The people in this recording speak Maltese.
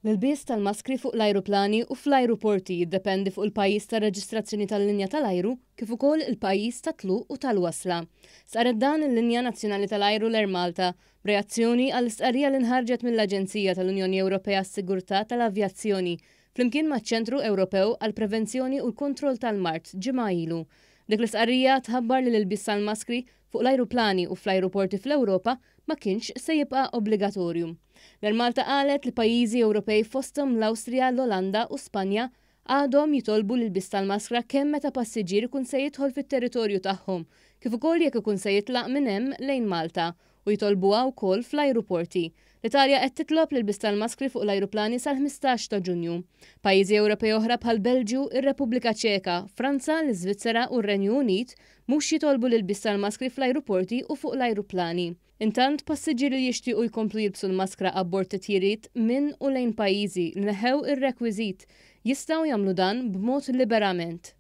L-ilbies tal-maskri fuq l-ajruplani u fl-ajruporti jiddependi fuq il-pajjiż tar-reġistrazzjoni tal-linja tal-ajru kif ukoll il-pajjiż tat-tluq u tal-wasla. Stqarret dan il-linja nazzjonali tal-ajru l-Air Malta b'reazzjoni għall-istqarrija li nħarġet mill-Aġenzija tal-Unjoni Ewropea għas-Sigurtà tal-Avjazzjoni flimkien maċ-Ċentru Ewropew għall-Prevenzjoni u l-Kontroll tal-Mard ġimgħa ilu. Dik l-istqarrija tħabbar li l-ilbies tal-maskri fuq l-ajruplani u fl-ajruporti fl-Ewropa ma kienx se jibqa' obbligatorju. L-Air Malta qalet li pajjiżi Ewropej fosthom l-Awstrija, l-Olanda u Spanja għadhom jitolbu l-ilbies tal-maskra kemm meta passiġġier ikun se jidħol fit-territorju tagħhom kif ukoll jekk ikun se jitlaq minn hemm lejn Malta u jitolbuha wkoll fl-ajruporti. L-Italja qed titlob l-ilbies tal-maskri fuq l-ajruplani sal-15 ta' Ġunju. Pajjiżi Ewropej oħra bħall-Belġju, ir-Repubblika Ċeka, Franza, l-Iżvizzera u r-Renju Unit mhux jitolbu l-ilbies tal-maskri fl-ajruporti u fuq l-ajruplani. Intant, passiġġieri li jixtiequ jkomplu jilbsu l-maskra abbord titjiriet minn u lejn pajjiżi li neħħew ir-rekwiżit jistgħu jagħmlu dan b'mod liberament.